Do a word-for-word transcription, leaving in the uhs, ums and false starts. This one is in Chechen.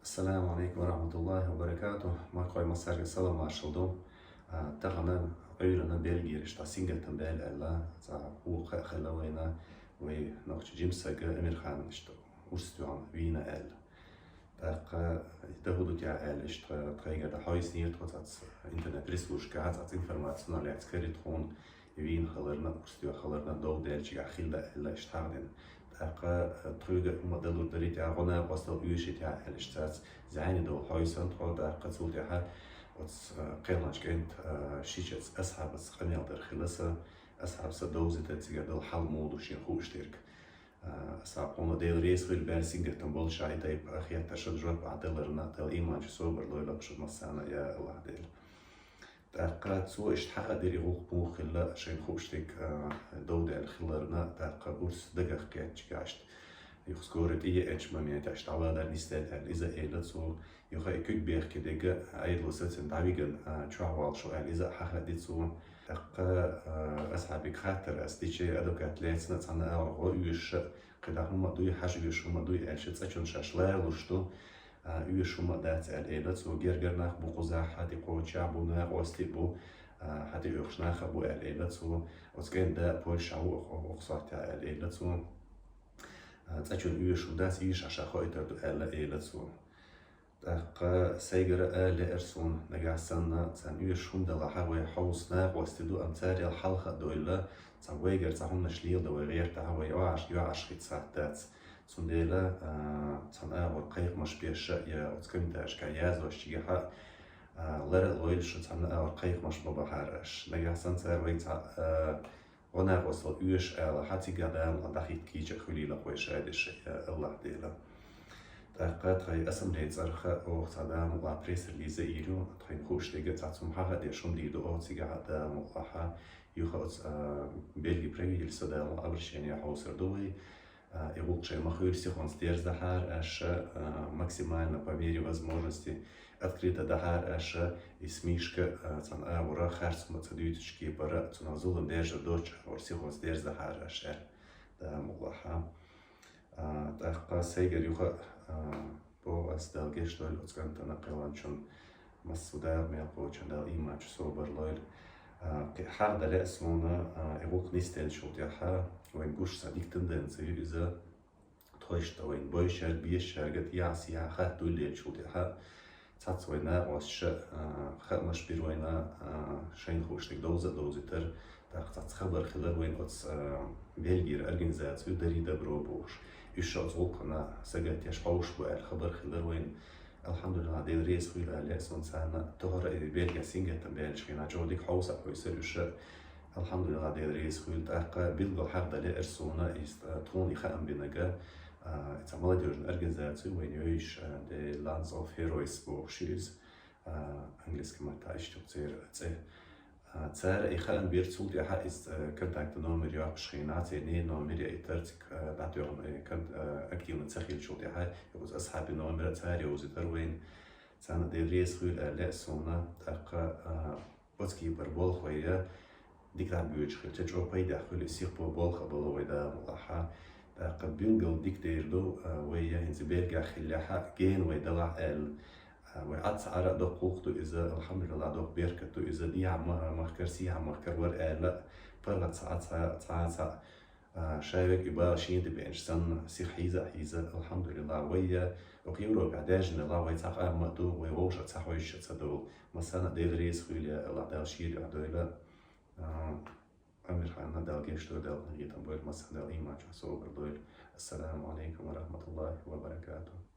Ассаламу алейкум ва рахматуллахи ва баракатух. Мархой массарга салам маршал ду. А, тахана Ӏуйрана Бельгийра иштта сингаттам баьлла аьлла, цхьа хӀума хилла вайна, вай нохча жимсага Амирхан иштта урс тоьхна вийна аьлла. ТӀаккха да хӀу ду тя аьлла, иштта тхайгара да хьойснера тхо цац интернет-ресурсашка, цац информаци лаьцна кари тхона, вийна хиларна, урс тоьхна хиларна, дов даьллачигахь хилла аьлла, иштта хьахдина. ТӀаккха, э, тхоьга хӀума далур дарий тя, гӀо накъостал оьший тя аьлла, иштта цац зӀани дов хьойсна тхо, тӀаккха цул тӀаьхьа оцу, э, кхеллачу кӀентан, э, шичаца Асхьабаца къамел дар хилла сан, Асхьаб сан довзийта цигара долу хьал муха ду шена хууш дерг. А, Асхьаб, хьуна Дела реза хуьлда, баьлла сингаттам болчу ша и тайпа хеттаршна жоп ахь даларна, Дала иман чу собар лойла шун массарна, я АллахӀ Дела. ТӀаккха цо иштта хьахадира и гӀуллакх муха хилла шайна хууш дерг, а, дов даьлла хиларна, тӀаккха урс дагах кхеттачу гашта. Юха скоро тӀееанчу моментехь дӀавалар нисделла аьлла, иза а элла цо. Юха и куьг бехке дерг Ӏедало сацина дӀавигина, а, чохь валлалаш ву аьлла, иза а хьахади цо. ТӀаккха, а, Асхьабига хаттар ас дичи, адвокат лаьцна, цхьана агӀор гӀо оьшуш, кхидӀа хӀума а дуй, хьажа оьшуш хӀума а дуй аьлча, цкъачунна шаьш ларалуш ду, а, оьшуш хӀума а дац аьлла элла цо. Гергара нах бу, кхузахь а тӀекхочехь бу, накъостий бу, а, хьан тӀеоьхуш нах а бу аьлла элла цо. Оцу кӀентан да Польшахь ву, оха, оха сохьтехь аьлла элла цо. А, цкъачунна оьшуш хӀума дац, ийша ша хоуьйтур ду аьлла элла цо. ТӀаккха сайгара а лаьара суна, нагахь санна царна оьшуш хӀума далахь, вай хьовса накъостий ду, амма царел хьалха а довлла, цхьа вайгара цхьа хӀуманаш леладан вай гӀертахь, вай йоӀаш, йоӀаш хица сахьт дац. Цундела, а, цхьана агӀор кхайкхамаш беш а, я оцу комментарийшкахь яздеш чигахь а, а, лара а лойла шу, цхьана агӀор кхайкхамаш ма бахьара аш. Нагахь санна цара вайга цхьа, а, гӀо накъостал оьшу алахь, цигахь Дала дӀахӀитта кийча а хуьлийла вай ша деш, я АллахӀ Дела. ТӀаккха тхайн ассамблея цӀарах а оха цхьа, Дала мукъ лахь, пресс-релиз а йийр ю, тхайна хууш дерг а цхьа цхьа хӀума хьахадеш хӀума дийр ду оха цигахь а, Дала мукъ лахь. Юха оцу, а, Бельгин правительство, Дала мукъ лахь, обращение хьовсур ду вай. А, и гӀуллакх шайн ма хуьйла сихонца дерзадахьара аша, а, максимально по мере возможности открыто дахьара аша, и СМИ-шка, а, цхьана агӀора харц хӀума ца дуьйцучу кепара, цунах зулам даьржар доцчу агӀор сихонца дерзадахьара аша аьлла, Дала мукъ лахь. А, тӀаккха сайгара юха а, а, боху ас, Дала гечдойла оцу кӀантана, кхеллачунна, массо а дагӀа мел кхочун Дала иман чу собар лойла. А, кхин хьагӀ дан лаьа суна, а, и гӀуллакх нисделлачул тӀаьхьа вайн гуш сан дика тенденция ю иза. Тхойшта вайна бойшаьрга, бешачаьрга тӀехьа-сехьа хатта дуьллелчул тӀаьхьа цхьацца вайн накъосташа, а, хаамаш бира вайна, а, шайна хууш дерг довза а довзийтар, тӀаккха цхьацца хабар хилар вайна оцу, а, Бельгийра организаци ю, «Дари добро» бохуш. Уьш оцу гӀуллакхана сагатдеш хьовш бу аьлла хабар хилар вайна. АлхьамдулиллахӀ, Дела реза хуьлда аьлла, суна царна тохара и Бельгехь сингаттам баьллачу хенахь чӀогӀа дика хьовса а хьовсура уьш. АлхьамдулиллахӀ, Дела реза хуьлда. ТӀаккха билггал хьагӀ дан лаьара суна, иза, а, тхуна и хаам бинарг, а, цхьа молодёжная организация вайна йойуш, а, The Lands of Heroes бохуш ю иза, а, английский маттахь иштта ю церан цӀе. А, цара и хаам бира, цул тӀаьхьа иза, а, контактный номер йоккхуш хенахь, церан номер яийтар, цига, а, дӀатоьхна, э, кон-, а, активно ца хилчул тӀаьхьа, юха Асхьабин номер а цара йовзийтар вайна. Царна Дела реза хуьлда аьлла лаьа суна, тӀаккха, а, оцу кепара болх вай дика дӀабоьдуш хилча, чӀогӀа пайдехь хуьлу, и сихо болх а бало вай, Дала мукъ лахь. ТӀаккха билггал дика дер ду, а, вай я хӀинца Бельгехь хиллехь а, гена вай далахь аьлла. А, вай Ӏад ца Ӏара а доккха гӀуллакх ду иза, алхьамдулиллахӀ, доккха беркат ду иза, дехьа ма-, махкара, сехьа махкара вара аьлла, паргӀат цхьа, цхьа, цхьа, цхьа, а, шайвег и бала шен тӀе беанчу санна, сиха хьийза а хьийза, алхьамдулиллахӀ, вай я, оха Европехь даьржина делахь, вай цхьа къам а ду, вай вовшах цхьа хьовсуш а ца довла. Массарна а Дела реза хуьлда, я АллахӀ, Дала шийла дуьхьа дойла. А, Амирханна Дала гечдойла, Дала къинхетам бойла, массарна а Дала иман чохь собар дойла. Ассаламу алейкум ва рахматуллахи ва баракатух.